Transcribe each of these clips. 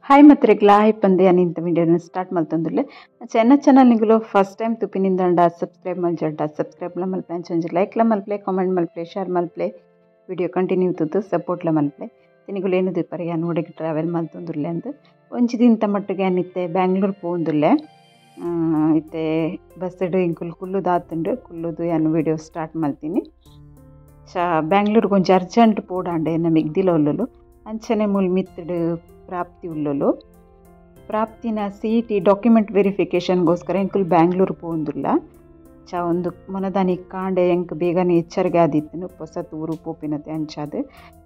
Hi ಮತ್ರೆಗ್ಲ hi ಪಂದೆ ಅನಿಂತ ವಿಡಿಯೋನ start ಮಲ್ತೊಂದುಲ್ಲೆ ಚೆನ್ನ ಚಾನಲ್ ನಿಗುಲು ಫಸ್ಟ್ ಟೈಮ್ ತುಪಿನಿಂದಂಡ ಸಬ್ಸ್ಕ್ರೈಬ್ ಮಲ್ಜಂಡ ಸಬ್ಸ್ಕ್ರೈಬ್ ಲ ಮಲ್ಪೆ ಅಂಚೊಂಜಿ ಲೈಕ್ ಲ ಮಲ್ಪೆ ಕಾಮೆಂಟ್ ಮಲ್ಪೆ ಶೇರ್ ಮಲ್ಪೆ ವಿಡಿಯೋ ಕಂಟಿನ್ಯೂ ತುದು ಸಪೋರ್ಟ್ ಲ ಮಲ್ಪೆ ತಿನಿಗುಲು ಏನು ದಿಪ್ಪರೆ ಯಾನ್ ಓಡೆಗ್ ಟ್ರಾವೆಲ್ ಮಲ್ತೊಂದುಲ್ಲೆ ಅಂದ್ ಒಂಜಿ ದಿನತ ಮಟ್ಟಿಗೆ ಅನಿತ್ತೆ ಬ್ಯಾಂಗ್ಳೂರ್ ಪೋವೊಂದುಲ್ಲೆ ಇತ್ತೆ ಬಸ್ ಡ್ ಇಂಕುಲು ಕುಲ್ಲುದಾತುಂಡು ಕುಲ್ಲುದು ಯಾನ್ ವಿಡಿಯೋ ಸ್ಟಾರ್ಟ್ ಮಲ್ತೀನಿ ಚ ಬ್ಯಾಂಗ್ಳೂರ್ಗೆ ಒಂಜಿ ಅರ್ಜೆಂಟ್ ಪೋಡಾಂಡೆ ಎನ್ನ ಮಿಗ್ದಿಲ ಉಲ್ಲುಲು ಅಂಚನೆ ಮೂಲು ಮಿತ್ತುಡು ಪ್ರಾಪ್ತಿ ಉಲ್ಲುಲು ಪ್ರಾಪ್ತಿನ ಸಿ ಟಿ ಡಾಕ್ಯುಮೆಂಟ್ ವೆರಿಫಿಕೇಷನ್ಗೋಸ್ಕರ ಎಂಕುಲು ಬ್ಯಾಂಗ್ಳೂರು ಪೋವೊಂದುಲ್ಲ ಚ ಒಂದು ಮೊನದಾನಿ ಕಾಂಡೆ ಎಂಕ್ ಬೇಗನೆ ಎಚ್ಚರಿಗೆ ಆದಿತ್ತುಂಡು ಪೊಸ ಊರು ಪೋಪಿನತೆ ಅಂಚಾದ್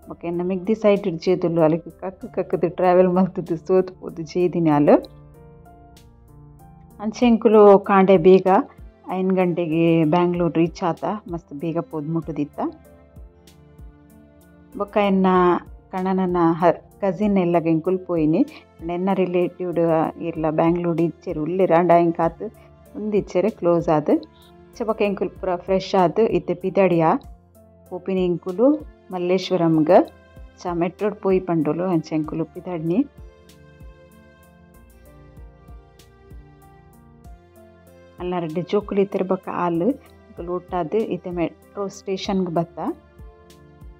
ಬೊಕ ಎನ್ನ ಮಿಗ್ದಿ ಸೈಟ್ ಜೇದುಲ್ಲು ಅಲ್ಕ್ ಕಕ್ಕು ಕಕ್ಕುದು ಟ್ರಾವೆಲ್ ಮಲ್ತುದು ಸೋತು ಪೋದು ಜೇದಿನಾಲ್ ಅಂಚೆ ಎಂಕುಲು ಕಾಂಡೆ ಬೇಗ 5 ಗಂಟೆಗೆ ಬ್ಯಾಂಗ್ಳೂರು ರೀಚ್ ಆತ ಮಸ್ತ್ ಬೇಗ ಪೋದು ಮುಟ್ಟುದಿತ್ತ ಬೊಕ ಎನ್ನ ಕಣನನ ಕಸಿನ್ ಎಲ್ಲ ಎಂಕುಲು ಪೋಯಿನಿ ಎನ್ನ ರಿಲೇಟಿವ್ ಇರ್ಲ ಬ್ಯಾಂಗ್ಳೂರು ಇಚ್ಚೆರ್ ಉಲ್ಲೆರ್ ಆಂಡ ಎಂಕಾತ್ ಉಂದಿಚ್ಚೆರ್ ಕ್ಲೋಸ್ ಆದ್ ಚ ಬೊಕ ಎಂಕುಲು ಪೂರ ಫ್ರೆಶ್ ಆದ್ ಇತ್ತೆ ಪಿದಡಿಯ ಪೋಪಿನಿ ಎಂಕುಲು ಮಲ್ಲೇಶ್ವರಂಗ್ ಚ ಮೆಟ್ರೋಡ್ ಪೋಯಿ ಪಂಡೋಲು ಅಂಚ ಎಂಕುಲು ಪಿದಡ್ನಿ ಅಲ್ಲ ರಡ್ಡ್ ಜೋಕುಲು ಇತ್ತೆರ್ ಬೊಕ ಆಲ್ ಎಂಕುಲು ಒಟ್ಟಾದ್ ಇತ್ತೆ ಮೆಟ್ರೋ ಸ್ಟೇಷನ್ಗ್ ಬತ್ತ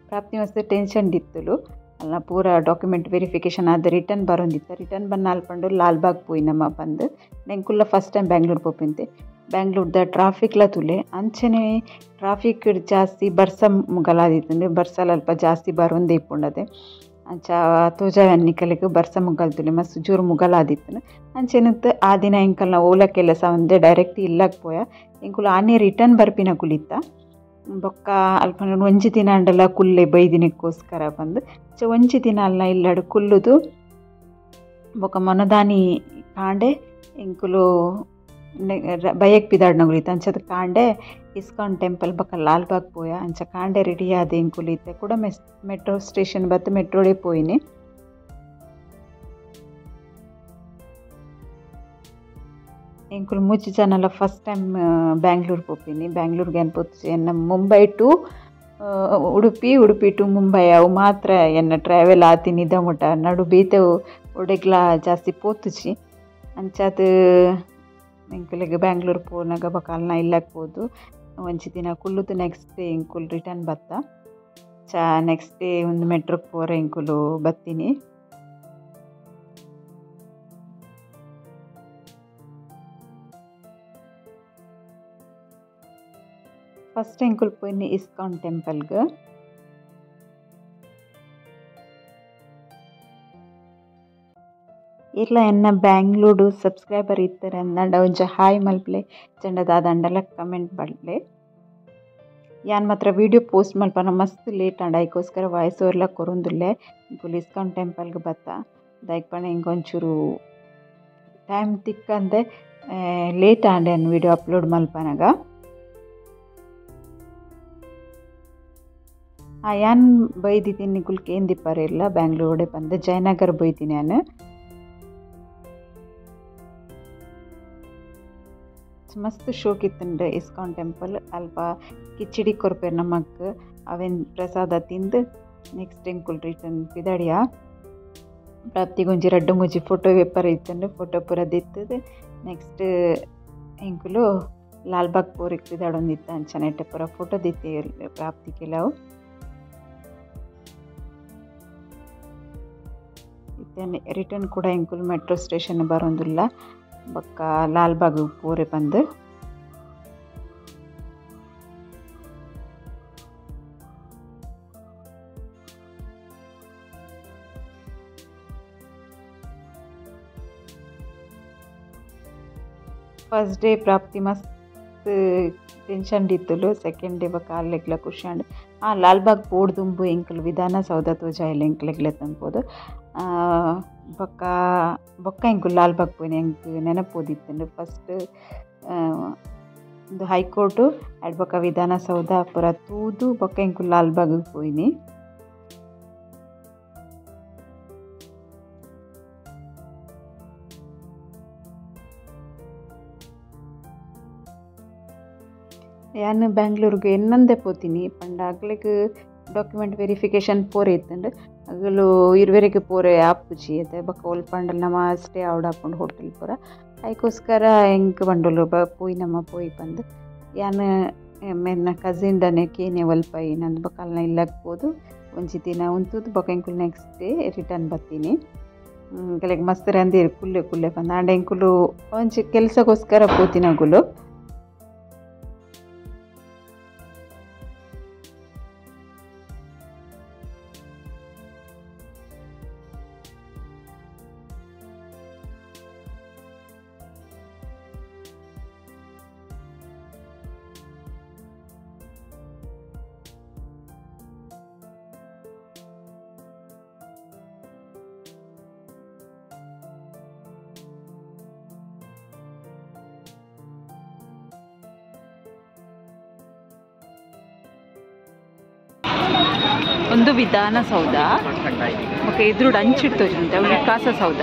ಪ್ರಾಪ್ತಿ ಮಸ್ತ್ ಟೆನ್ಷನ್ ದಿತ್ತುಲು ಅಲ್ಲ ಪೂರ ಡಾಕ್ಯುಮೆಂಟ್ ವೆರಿಫಿಕೇಷನ್ ಆದ್ ರಿಟರ್ನ್ ಬರೊಂದಿತ್ತ ರಿಟರ್ನ್ ಬನ್ನಾಲ್ ಪಂಡು ಲಾಲ್ಬಾಗ್ ಪೋಯಿ ನಮ ಪಂದ್ ಎಂಕುಲ್ಲ ಫಸ್ಟ್ ಟೈಮ್ ಬ್ಯಾಂಗ್ಳೂರು ಪೋಪಿಂತೆ ಬ್ಯಾಂಗ್ಳೂರ್ದ ಟ್ರಾಫಿಕ್ಲ ತೂಲೆ ಅಂಚನೆ ಟ್ರಾಫಿಕ್ ಜಾಸ್ತಿ ಬರ್ಸ ಮುಗಲಾದಿತ್ತುಂಡು ಬರ್ಸಲ ಅಲ್ಪ ಜಾಸ್ತಿ ಬರೊಂದೇ ಇಪ್ಪುಂಡತೆ ಅಂಚ ತೋಜಾವೆ ನಿಕಲೆಗ್ ಬರ್ಸ ಮುಗಲ್ ತೂಲೆ ಮಸ್ತ್ ಜೋರು ಮುಗಲಾದಿತ್ತುಂಡು ಅಂಚೆನತ್ ಆ ದಿನ ಎಂಕಲ್ನ ಓಲ ಕೆಲಸ ಒಂದೆ ಡೈರೆಕ್ಟ್ ಇಲ್ಲಗ್ ಪೋಯ ಎಂಕುಲು ಆನೆ ರಿಟರ್ನ್ ಬರ್ಪಿನ ಕುಲಿತ್ತ ಬೊಕ್ಕ ಅಲ್ಪ ಒಂಜಿ ದಿನ ಅಂಡಲ ಕುಲ್ಲೆ ಬೈದಿನಕ್ಕೋಸ್ಕರ ಬಂದು ಚ ಒಂಜಿ ದಿನ ಅಲ್ಲ ಇಲ್ಲಡು ಕುಲ್ಲುದು ಬೊಕ್ಕ ಮೊನದಾನಿ ಕಾಂಡೆ ಎಂಕುಲು ಬಯಕ್ ಪಿದಾಡ್ನಗುಲಿತ್ತ ಅಂಚದ ಕಾಂಡೆ ಇಸ್ಕಾನ್ ಟೆಂಪಲ್ ಬೊಕ್ಕ ಲಾಲ್ಬಾಗ್ ಪೋಯ ಅಂಚ ಕಾಂಡೆ ರೆಡಿ ಆದ್ ಎಂಕುಲು ಇತ್ತೆ ಕೂಡ ಮೆಟ್ರೋ ಸ್ಟೇಷನ್ ಬತ್ತು ಮೆಟ್ರೋಡೇ ಪೋಯಿನಿ ಎಂಕುಲು ಮೂಜಿ ಜನಲ ಫಸ್ಟ್ ಟೈಮ್ ಬ್ಯಾಂಗ್ಳೂರು ಪೋಪಿನಿ ಬ್ಯಾಂಗ್ಳೂರ್ಗೆ ಏನ್ ಪೋತು ಎನ್ನ ಮುಂಬೈ ಟು ಉಡುಪಿ ಉಡುಪಿ ಟು ಮುಂಬೈ ಅವು ಮಾತ್ರ ಎನ್ನ ಟ್ರಾವೆಲ್ ಆತಿನಿ ಇದ ಮುಟ ನಡು ಬೇತೆ ಒಡೆಗ್ಲ ಜಾಸ್ತಿ ಪೋತುಜಿ ಅಂಚಾದ್ ಎಂಕುಲೆಗ್ ಬ್ಯಾಂಗ್ಳೂರು ಪೋನಗ ಬೊಕ ಅಲ್ನ ಇಲ್ಲಗ್ ಪೋದು ಒಂಜಿ ದಿನ ಕುಲ್ಲುದು ನೆಕ್ಸ್ಟ್ ಡೇ ಎಂಕುಲು ರಿಟರ್ನ್ ಬತ್ತ ಚ ನೆಕ್ಸ್ಟ್ ಡೇ ಒಂದು ಮೆಟ್ರೋಗ್ ಪೋರೆ ಎಂಕುಲು ಬತ್ತಿನಿ ಫಸ್ಟ್ ಎಂಕುಲು ಪೋಯಿನಿ ಇಸ್ಕಾನ್ ಟೆಂಪಲ್ಗ್ ಇರ್ಲ ಎನ್ನ ಬ್ಯಾಂಗ್ಳೂರು ಸಬ್ಸ್ಕ್ರೈಬರ್ ಇತ್ತಾರೆ ಅಂದಂಡ ಒಂಜಿ ಹಾಯ್ ಮಲ್ಪಲೆ ಚಂಡ ದಾದಂಡಲ ಕಮೆಂಟ್ ಮಲ್ಪಲೆ ಯಾನ್ ಮಾತ್ರ ವಿಡಿಯೋ ಪೋಸ್ಟ್ ಮಲ್ಪನ ಮಸ್ತ್ ಲೇಟ್ ಆಂಡ ಐಕೋಸ್ಕರ ವಾಯ್ಸ್ ಓವರ್ಲ ಕೊರೊಂದುಲ್ಲೆ ಎಂಕುಲು ಇಸ್ಕಾನ್ ಟೆಂಪಲ್ಗ್ ಬತ್ತ ದಾಯೆಗ್ ಪಂಡ ಎಂಕ್ ಒಂಚೂರು ಟೈಮ್ ತಿಕ್ಕಂದೆ ಲೇಟ್ ಆಂಡ್ ಯಾನ್ ವಿಡಿಯೋ ಅಪ್ಲೋಡ್ ಮಲ್ಪನಗ ಯಾನ್ ಬೈದಿದ್ದೀನಿ ನಿಕುಲು ಕೇಂದಿಪ್ಪರೆ ಇಲ್ಲ ಬ್ಯಾಂಗ್ಳೂರುಡೆ ಪಂದ್ ಜಯನಗರ ಬೈದಿನಿ ಯಾನ್ ಮಸ್ತ್ ಶೋಕ್ ಇತ್ತುಂಡು ಇಸ್ಕಾನ್ ಟೆಂಪಲ್ ಅಲ್ಪ ಕಿಚಡಿ ಕೊರ್ಪೆರ್ ನಮಕ್ ಅವೆನ್ ಪ್ರಸಾದ ತಿಂದು ನೆಕ್ಸ್ಟ್ ಎಂಕುಲು ರಿಟರ್ನ್ ಪಿದಡಿಯ ಪ್ರಾಪ್ತಿಗ್ ಒಂಜಿ ರಡ್ಡ್ ಮೂಜಿ ಫೋಟೋ ಪೇಪರ್ ಇತ್ತುಂಡು ಫೋಟೋ ಪೂರ ದಿತ್ತುದು ನೆಕ್ಸ್ಟ್ ಎಂಕುಲು ಲಾಲ್ಬಾಗ್ ಪೋರೆಗ್ ಪಿದಾಡೊಂದಿತ್ತ ಅಂಚನೆ ಪೂರ ಫೋಟೋ ದಿತ್ತಿ ಪ್ರಾಪ್ತಿ ಕೆಲವು ರಿಟರ್ನ್ ಕೂಡ ಎಂಕುಲು ಮೆಟ್ರೋ ಸ್ಟೇಷನ್ ಬರೊಂದುಲ್ಲ ಬೊಕ್ಕ ಲಾಲ್ಬಾಗ್ ಪೋರೆ ಪಂದ್ ಫಸ್ಟ್ ಡೇ ಪ್ರಾಪ್ತಿ ಮಸ್ತ್ ಟೆನ್ಷನ್ ಇತ್ತುಲು ಸೆಕೆಂಡ್ ಡೇ ಬೊಕ್ಕ ಅಲ್ಲೆಗ್ಲ ಖುಷಿ ಆಂಡ್ ಆ ಲಾಲ್ಬಾಗ್ ಪೋಡ್ದುಂಬು ಎಂಕುಲು ವಿಧಾನಸೌಧ ತೋಜಾಯಿಲೆ ಎಂಕುಲೆಗ್ಲ ತಂಪೋದು ಬೊಕ್ಕ ಬೊಕ್ಕ ಎಂಕುಲು ಲಾಲ್ಬಾಗ್ ಪೋಯಿನಿ ಎಂಕ್ ನೆನಪೋದಿತ್ತುಂಡು ಫಸ್ಟ್ ಉಂದು ಹೈಕೋರ್ಟು ಆ್ಯಡ್ ಬೊಕ್ಕ ವಿಧಾನಸೌಧ ಪೂರ ತೂದು ಬೊಕ್ಕ ಎಂಕುಲು ಲಾಲ್ಬಾಗ್ ಪೋಯಿನಿ ಯಾನ್ ಬ್ಯಾಂಗ್ಳೂರ್ಗ್ ಎನ್ನಂದೆ ಪೋತೀನಿ ಪಂಡ ಅಕ್ಲೆಗ್ ಡಾಕ್ಯುಮೆಂಟ್ ವೆರಿಫಿಕೇಷನ್ ಪೋರೆ ಇತ್ತುಂಡು ಅಗಲು ಇರುವೆರೆಗ್ ಪೋರೆ ಆಪುಜಿ ಅತೆ ಬೊಕ ಒಲ್ಪ ಪಂಡಲ ನಮ ಸ್ಟೇ ಆವೊಡಾಪುಂಡು ಹೋಟೆಲ್ ಪೂರ ಐಕೋಸ್ಕರ ಎಂಕ್ ಪಂಡೊಲು ಪೋಯಿ ನಮ ಪೋಯಿ ಪಂದ್ ಯಾನ್ ಮೆನ್ನ ಕಸಿನ್ ಡನೆ ಕೇನೆ ಒಲ್ಪ ಏನಂದ್ ಬೊಕ ಅಲ್ನ ಇಲ್ಲಗ್ ಪೋದು ಒಂಜಿ ದಿನ ಉಂತುದು ಬೊಕ ಎಂಕುಲು ನೆಕ್ಸ್ಟ್ ಡೇ ರಿಟರ್ನ್ ಬತ್ತೀನಿ ಎಂಕಲೆಗ್ ಮಸ್ತ್ ರಂದೀರ್ ಕುಲ್ಲೆ ಕುಲ್ಲೆ ಪಂದ್ ಆಂಡ ಎಂಕುಲು ಒಂಜಿ ಕೆಲಸಕ್ಕೋಸ್ಕರ ಪೋತಿನಗುಲು ಒಂದು ವಿಧಾನಸೌಧ ಓಕೆ ಎದುರುಡು ಅಂಚಿಟ್ಟು ತೋಜುಂಡು ಅವು ವಿಕಾಸಸೌಧ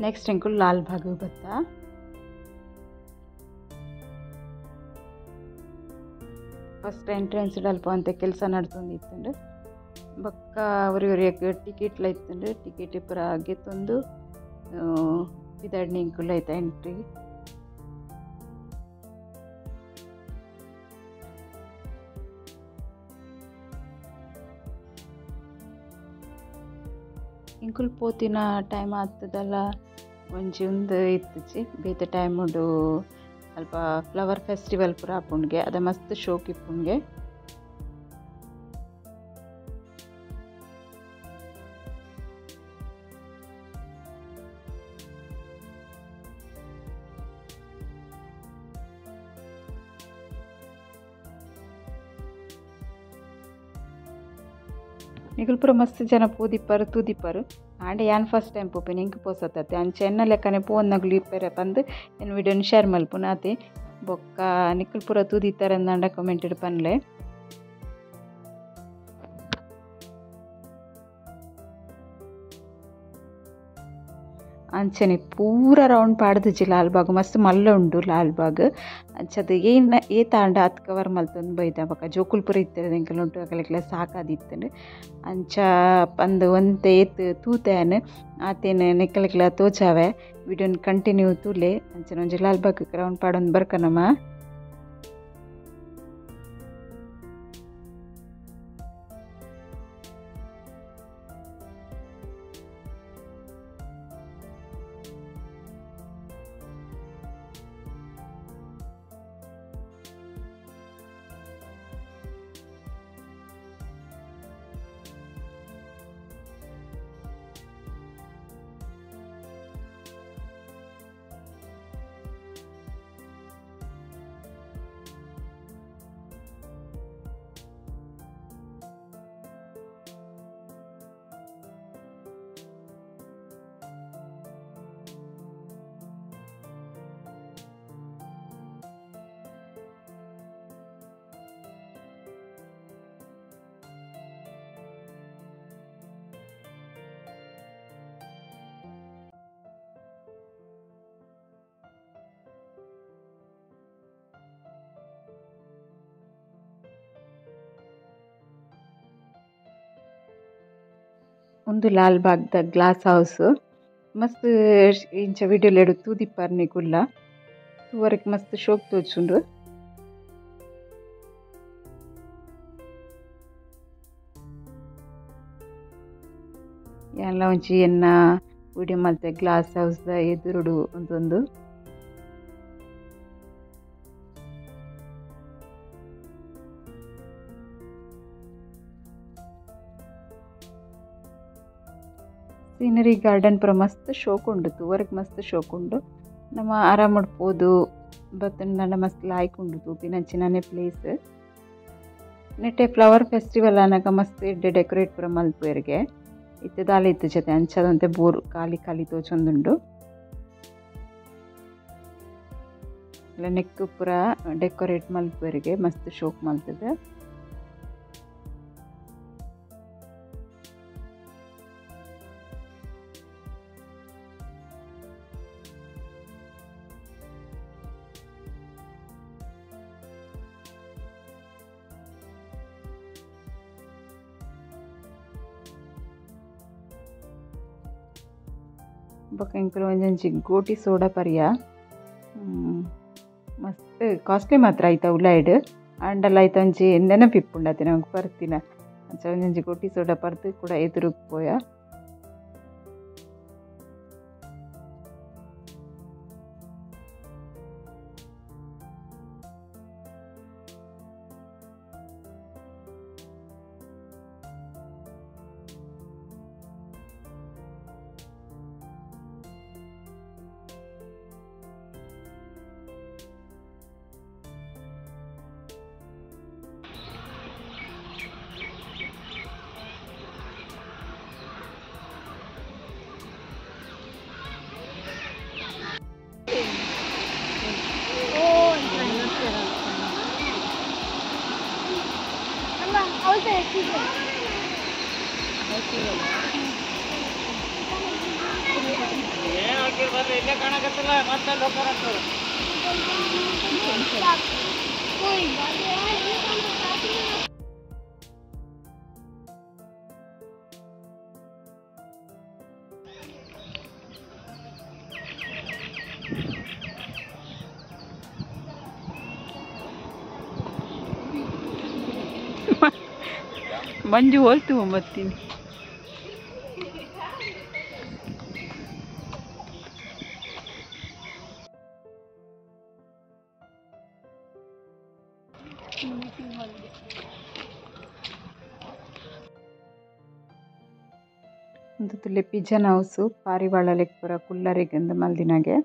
ನೆಕ್ಸ್ಟ್ ಎಂಕುಲು ಲಾಲ್ ಬಾಗ್ ಬತ್ತ ಫಸ್ಟ್ ಎಂಟ್ರೆನ್ಸ್ ಅಲ್ಪ ಒಂತೆ ಕೆಲಸ ನಡ್ತೊಂದಿತ್ತುಂಡು ಬೊಕ್ಕ ಒರಿ ಟಿಕೆಟ್ಲ ಇತ್ತುಂಡು ಟಿಕೆಟ್ ಪೂರ ಗೆತ್ತೊಂದು ಪಿದಾಡ್ನೆ ಎಂಕುಲು ಐತ ಎಂಟ್ರಿ ಎಂಕುಲು ಪೋತಿನ ಟೈಮ್ ಆತದಲ್ಲ ಒಂಜಿ ಉಂದು ಇತ್ತುಜಿ ಬೇತೆ ಟೈಮ್ ಉಂಡು ಅಲ್ಪ ಫ್ಲವರ್ ಫೆಸ್ಟಿವಲ್ ಪೂರ ಆಪುಂಡ್ಗೆ ಅದ ಮಸ್ತ್ ಶೋಕ್ ಇಪ್ಪುಂಡ್ಗೆ ನಿಕುಲು ಪೂರ ಮಸ್ತ್ ಜನ ಪೋದಿಪ್ಪರು ತೂದಿಪ್ಪರು ಆಂಡ ಯಾನ್ ಫಸ್ಟ್ ಟೈಮ್ ಪೋಪಿನ ಎಂಕ್ ಪೋಸತ್ತೆ ಅಂಚ ಎನ್ನ ಲೆಕ್ಕನೆ ಪೋನ್ನಗುಲು ಇಪ್ಪೆರೆ ಪಂದ್ ಎನ್ನ ವಿಡಿಯೋನ್ ಶೇರ್ ಮಲ್ಪುನ ಆತೆ ಬೊಕ್ಕ ನಿಕುಲು ಪೂರ ತೂದಿತ್ತಾರಂದಾಂಡ ಕಮೆಂಟ್ ಪನ್ಲೆ ಅಂಚನೆ ಪೂರ ರೌಂಡ್ ಪಾಡ್ದಿಜಿ ಲಾಲ್ಬಾಗ್ ಮಸ್ತ್ ಮಲ್ಲ ಉಂಡು ಲಾಲ್ಬಾಗ್ ಅಂಚದ ಏನ ಏತಾಂಡ ಅತ್ ಕವರ್ ಮಲ್ತೊಂದು ಬೈದ ಬೊಕ ಜೋಕುಲು ಪೂರ ಇತ್ತೆರ್ ಎಂಕಲ್ನ ಒಟ್ಟು ಅಕಲೆಗ್ಲ ಸಾಕಾದಿತ್ತುಂಡು ಅಂಚ ಪಂದ್ ಒಂತೆ ಏತ್ ತೂತೆ ಯಾನ್ ಆತೇನ್ ನಿಕಲೆಗ್ಲ ತೋಜಾವೆ ವಿಡಿಯೋನ್ ಕಂಟಿನ್ಯೂ ತೂಲೆ ಅಂಚನೆ ಒಂಜಿ ಲಾಲ್ಬಾಗ್ ರೌಂಡ್ ಪಾಡೊಂದು ಬರ್ಕ ನಮ ಉಂದು ಲಾಲ್ಬಾಗ್ ದ ಗ್ಲಾಸ್ ಹೌಸ್ ಮಸ್ತ್ ಇಂಚ ವಿಡಿಯೋಲೆಡು ತೂದಿಪ್ಪರ್ ನಿಕುಲ್ಲ ತೂವರೆಗ್ ಮಸ್ತ್ ಶೋಕ್ ತೋಜುಂಡು ಯಾನ್ಲ ಒಂಜಿ ಎನ್ನ ವಿಡಿಯೋ ಮಲ್ತೆ ಗ್ಲಾಸ್ ಹೌಸ್ ದ ಎದುರುಡು ಉಂದೊಂದು ಸೀನರಿ ಗಾರ್ಡನ್ ಪೂರ ಮಸ್ತ್ ಶೋಕ್ ಉಂಡು ತೂವರೆಗ್ ಮಸ್ತ್ ಶೋಕ್ ಉಂಡು ನಮ ಆರಾಮಡ್ ಪೋದು ಬತ್ತುಂಡ ಮಸ್ತ್ ಲಾಯ್ಕ್ ಉಂಡು ತೂಪಿನಂಚಿನನೆ ಪ್ಲೇಸ್. ನೆಟ್ಟೆ ಫ್ಲವರ್ ಫೆಸ್ಟಿವಲ್ ಆನಗ ಮಸ್ತ್ ಎಡ್ಡೆ ಡೆಕೋರೇಟ್ ಪೂರ ಮಲ್ಪುವೆರ್ಗೆ ಇತ್ತೆ ದಾಲ ಇತ್ತು ಜೊತೆ ಅಂಚದಂತೆ ಬೋರ್ ಖಾಲಿ ಖಾಲಿ ತೋಚೊಂದುಂಡು ನೆಕ್ ಪೂರ ಡೆಕೋರೇಟ್ ಮಲ್ಪುವೆರ್ಗೆ ಮಸ್ತ್ ಶೋಕ್ ಮಲ್ತದೆ. ಬೊಕ ಎಂಕುಲು ಒಂಜೊಂಜಿ ಗೋಟಿ ಸೋಡಾ ಪರಿಯ ಮಸ್ತ್ ಕಾಸ್ಟ್ಲಿ ಮಾತ್ರ ಐತ ಉಲಾಯ್ಡ್ ಆಂಡಲ ಐತ ಒಂಜಿ ನೆನಪಿಪ್ಪುಂಡು ಅತೆ ನಮಕ್ ಪರ್ತಿನ ಅಂಚ ಒಂಜೊಂಜಿ ಗೋಟಿ ಸೋಡಾ ಪರ್ದು ಕೂಡ ಎದುರುಗ್ ಪೋಯ. ಮಂಜು ಹೋಲ್ತು ಒಂಬತ್ತೀನಿ. ಉಂದು ಪಿಜನ್ ಹೌಸು ಪಾರಿವಾಳ ಲೆಕ್ಕಪುರ ಕುಲ್ಲರೆಗ್ ಮಲ್ದಿನಾಗೆ.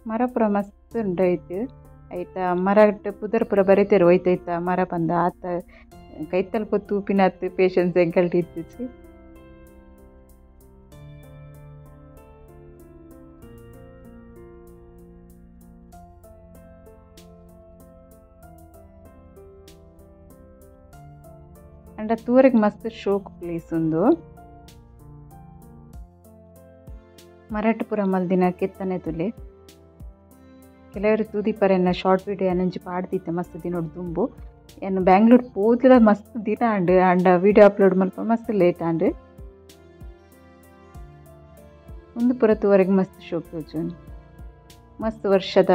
ಮರ ಪೂರ ಮಸ್ತ್ ಉಂಡು ಐತ್ ಐತ ಮರಟ್ ಪುದರ್ ಪೂರ ಬರೆತೆರ್ ಒಯ್ತೈತ ಮರ ಪಂದ್ ಆತ ಕೈತಲ್ಪ ತೂಪಿನಾತ್ ಪೇಷನ್ಸ್ ಎಂಕಲ್ಟ್ ಇತ್ತಿಜಿ. ಅಂಡ ತೂರೆಗ್ ಮಸ್ತ್ ಶೋಕ್ ಪ್ಲೇಸ್ ಉಂದು. ಮರಟ್ ಪೂರ ಮಲ್ದಿನ ಕೆತ್ತನೆ ತುಲೆ. ಕೆಲವರು ತೂದಿಪರೆನ ಶಾರ್ಟ್ ವಿಡಿಯೋ ಏನೊಂಜಿ ಪಾಡ್ದಿತ್ತೆ ಮಸ್ತ್ ದಿನೊಡು ದುಂಬು. ಏನು ಬ್ಯಾಂಗ್ಳೂರ್ ಪೋದ್ಲ ಮಸ್ತ್ ದಿನ ಆಂಡ್ ಆಂಡ ವಿಡಿಯೋ ಅಪ್ಲೋಡ್ ಮಲ್ಪ ಮಸ್ತ್ ಲೇಟ್ ಆಂಡ್. ಉಂದು ಪೂರ ತೂವರೆಗ್ ಮಸ್ತ್ ಶೋಕ್ ತೋಜುಂಡು. ಮಸ್ತ್ ವರ್ಷದ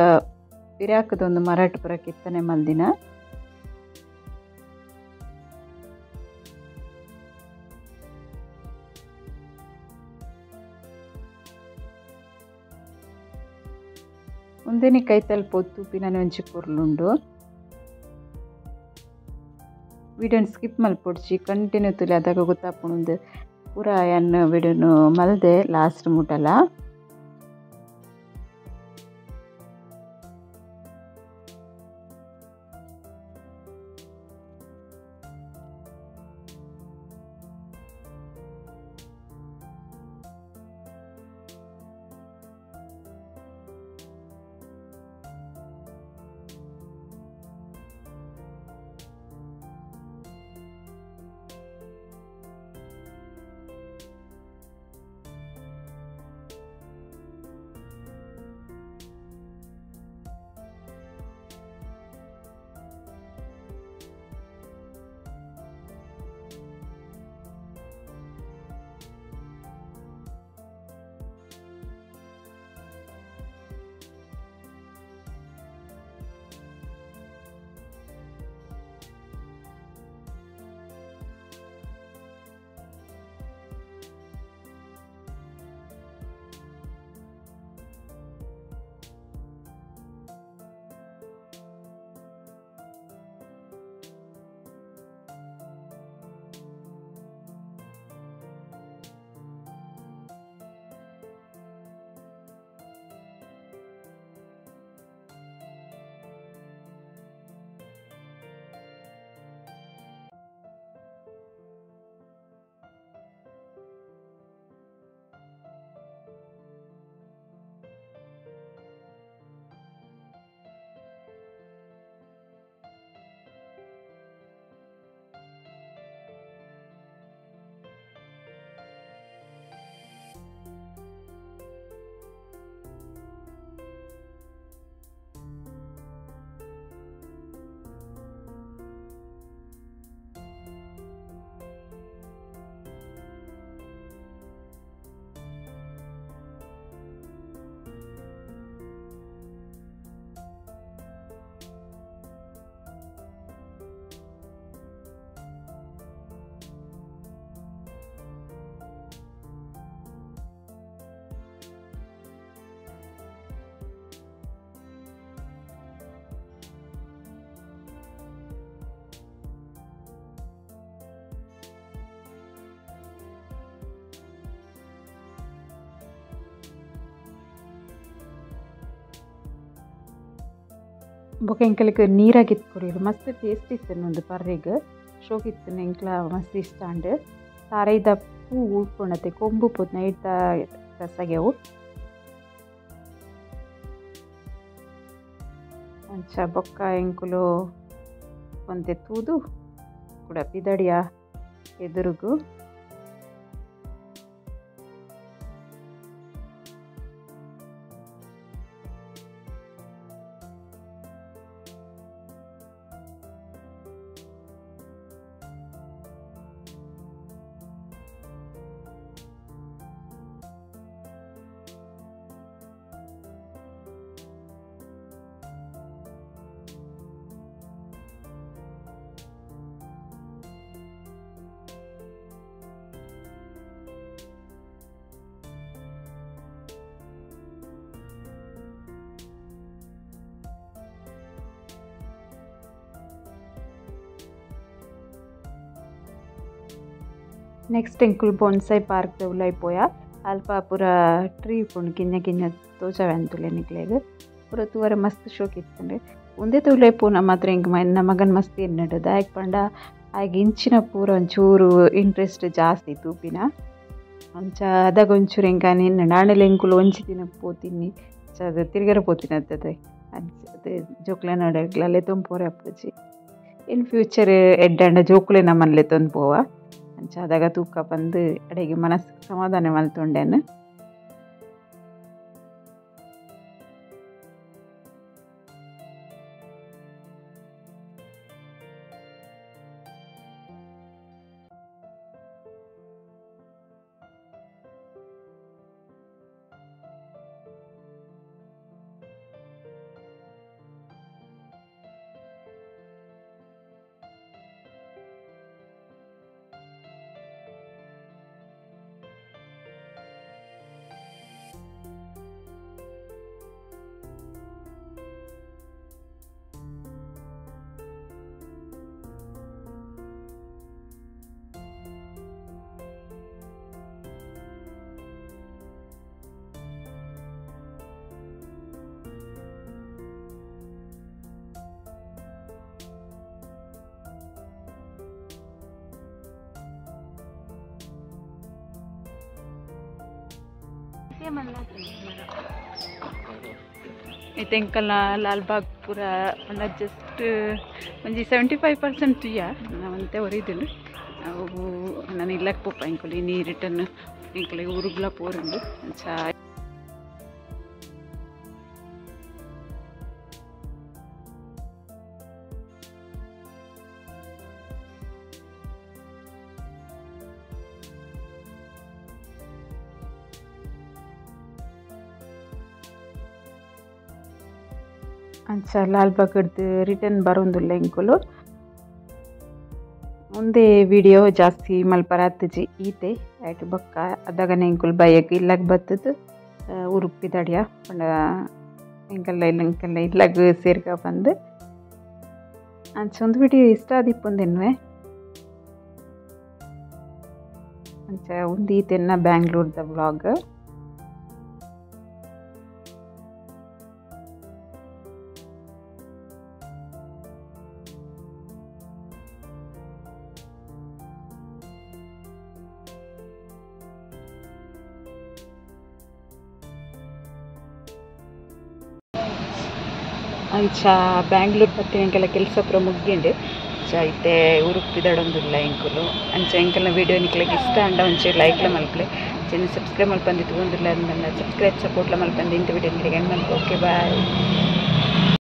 ಪಿರಾಕದ ಒಂದು ಮರಾಟ್ ಪೂರ ಕೆತ್ತನೆ ಮಲ್ದಿನ. ಉಂದೆನೆ ಕೈತಲ್ ಪೋದು ಒಂಜಿ ಪೊರ್ಲುಂಡು. ವಿಡಿಯೋನ್ ಸ್ಕಿಪ್ ಮಲ್ಪೊಡ್ಚಿ ಕಂಟಿನ್ಯೂ ತುಲೆ ಅದಾಗ ಗೊತ್ತಾಪುಂಡು ಪೂರ ಯಾನ್ ವಿಡಿಯೋನು ಮಲ್ದೆ ಲಾಸ್ಟ್ ಮುಟಲ. ಬೊಕ ಎಂಕಲೆಗ್ ನೀರಾಗಿತ್ತು ಕೊರಿಯರು ಮಸ್ತ್ ಟೇಸ್ಟ್ ಇತ್ತು ಒಂದು ಪರ್ರೆಗ್ ಶೋಕ್ ಇತ್ತು ಎಂಕ್ಲ ಮಸ್ತ್ ಇಷ್ಟ ಆಂಡ್ ತಾರೈದ ಪೂ ಉಳ್ಕೊಂಡತೆ ಕೊಂಬು ಪೋತ್ನ ಇಡ್ತ ರಸಗೆವು ಅಂಚ ಬೊಕ್ಕ ಎಂಕುಲು ಒಂತೆ ತೂದು ಕೂಡ ಪಿದಡಿಯ ಎದುರುಗು ನೆಕ್ಸ್ಟ್ ಎಂಕುಲು ಬೊನ್ಸೈ ಪಾರ್ಕ್ ಉಲಾಯಿ ಪೋಯ ಅಲ್ಪ ಪೂರ ಟ್ರೀ ಉಪ್ಪುಂಡು ಕಿನ್ನ ಕಿನ್ನ ತೋಜಾವೆ ಅಂತುಲೆ ನಿಕ್ಲೆಗ್ ಪೂರ ತೂವರೆ ಮಸ್ತ್ ಶೋಕ್ ಇತ್ತುಂಡು ಉಂದೇ ಉಲಾಯಿ ಪೋನ ಮಾತ್ರ ಎಂಕ್ ಎನ್ನ ಮಗನ್ ಮಸ್ತ್ ಎನ್ನಡು ದಾಯೆಗ್ ಪಂಡ ಆಯ್ಗ್ ಇಂಚಿನ ಪೂರ ಒಂಚೂರು ಇಂಟ್ರೆಸ್ಟ್ ಜಾಸ್ತಿ ತೂಪಿನ ಅಂಚ ಅದಾಗ ಒಂಚೂರು ಎಂಕ್ ಆನ್ ಎನ್ನಡು ಆಂಡಲ ಎಂಕುಲು ಒಂಜಿ ದಿನ ಪೋತಿನಿ ಅದು ತಿರ್ಗರೆ ಪೋತಿನ ಅತ್ತದ ಅಂಚ ಜೋಕ್ಲೆನ ಲೆತ್ತೊಂದು ಪೋರೆ ಅಪ್ಪುಜಿ ಇನ್ ಫ್ಯೂಚರ್ ಎಡ್ಡೆ ಆಂಡ ಜೋಕುಲೆ ನಮ್ಮನ್ ಲೆತ್ತೊಂದು ಪೋವ ಅಂಚ ಅದಾಗ ತೂಕ ಬಂದು ಅಡೆಗೆ ಮನಸ್ಸು ಸಮಾಧಾನ ಮಲ್ತೊಂಡೇನು. ಇತ್ತೆ ಲಾಲ್ಬಾಗ್ ಪೂರ ಪಂಡ ಜಸ್ಟ್ ಒಂಜಿ 75% ತುಯ್ಯ ಒಂತೆ ಒರಿದುಂಡು. ಅವು ನಾನು ಇಲ್ಲಕ್ಕೆ ಪೋಪ ಎಂಕುಲು ಇನಿ ರಿಟರ್ನ್ ಎಂಕುಲು ಊರುಗ್ಲ ಪೋರುಂಡು. ಅಂಚ ಅಂಚ ಲಾಲ್ಬಾಗ್ಡ್ದು ರಿಟರ್ನ್ ಬರೋಂದುಲ್ಲ ಎಂಕುಲು. ಮುಂದೆ ವಿಡಿಯೋ ಜಾಸ್ತಿ ಮಲ್ಪರ ಆತುಜಿ ಈತೆ ಆಯ್ತು ಬೊಕ್ಕ ಅದಾಗನೆ ಎಂಕುಲು ಬೈಯಕ್ ಇಲ್ಲಗ್ ಬತ್ತದು ಊರುಗ್ ಪಿದಾಡಿಯ ಪಂಡ ಎಂಕಲ್ಲ ಇಲ್ಲ ಎಂಕಲ್ಲ ಇಲ್ಲಗ್ ಸೇರ್ಕ ಬಂದು ಅಂಚ ಒಂದು ವಿಡಿಯೋ ಇಷ್ಟ ಆದಿಪ್ಪುಂದೆನ್ನುವೆ. ಅಂಚ ಒಂದು ಈತೆನ್ನ ಬ್ಯಾಂಗ್ಳೂರ್ದ ವ್ಲಾಗ್. ಅಂಚ ಬ್ಯಾಂಗ್ಳೂರ್ ಬತ್ತಿನ ಎಂಕೆಲ್ಲ ಕೆಲಸ ಪೂರ ಮುಗ್ದಿಂಡು. ಅಂಚ ಇತ್ತೆ ಊರುಗ್ ಪಿದಾಡೊಂದುಲ್ಲ ಎಂಕುಲು. ಅಂಚ ಎಂಕಲ್ನ ವೀಡಿಯೋ ನಿಕ್ಲೆಗ್ ಇಷ್ಟ ಆಂಡ ಒಂಚೂರು ಲೈಕ್ಲ ಮಲ್ಪುಲೆ, ಚೆನ್ನ ಸಬ್ಸ್ಕ್ರೈಬ್ ಮಲ್ಪಂದು ತೂವೊಂದುಲ್ಲ ಅಂದ್ ಸಬ್ಸ್ಕ್ರೈಬ್ ಸಪೋರ್ಟ್ಲ ಮಲ್ಪಂದು ಇಂತ ವೀಡಿಯೋ ನಿಕ್ಲೆಗ್ ಎಂಡ್ ಮಲ್ಪು. Okay bye.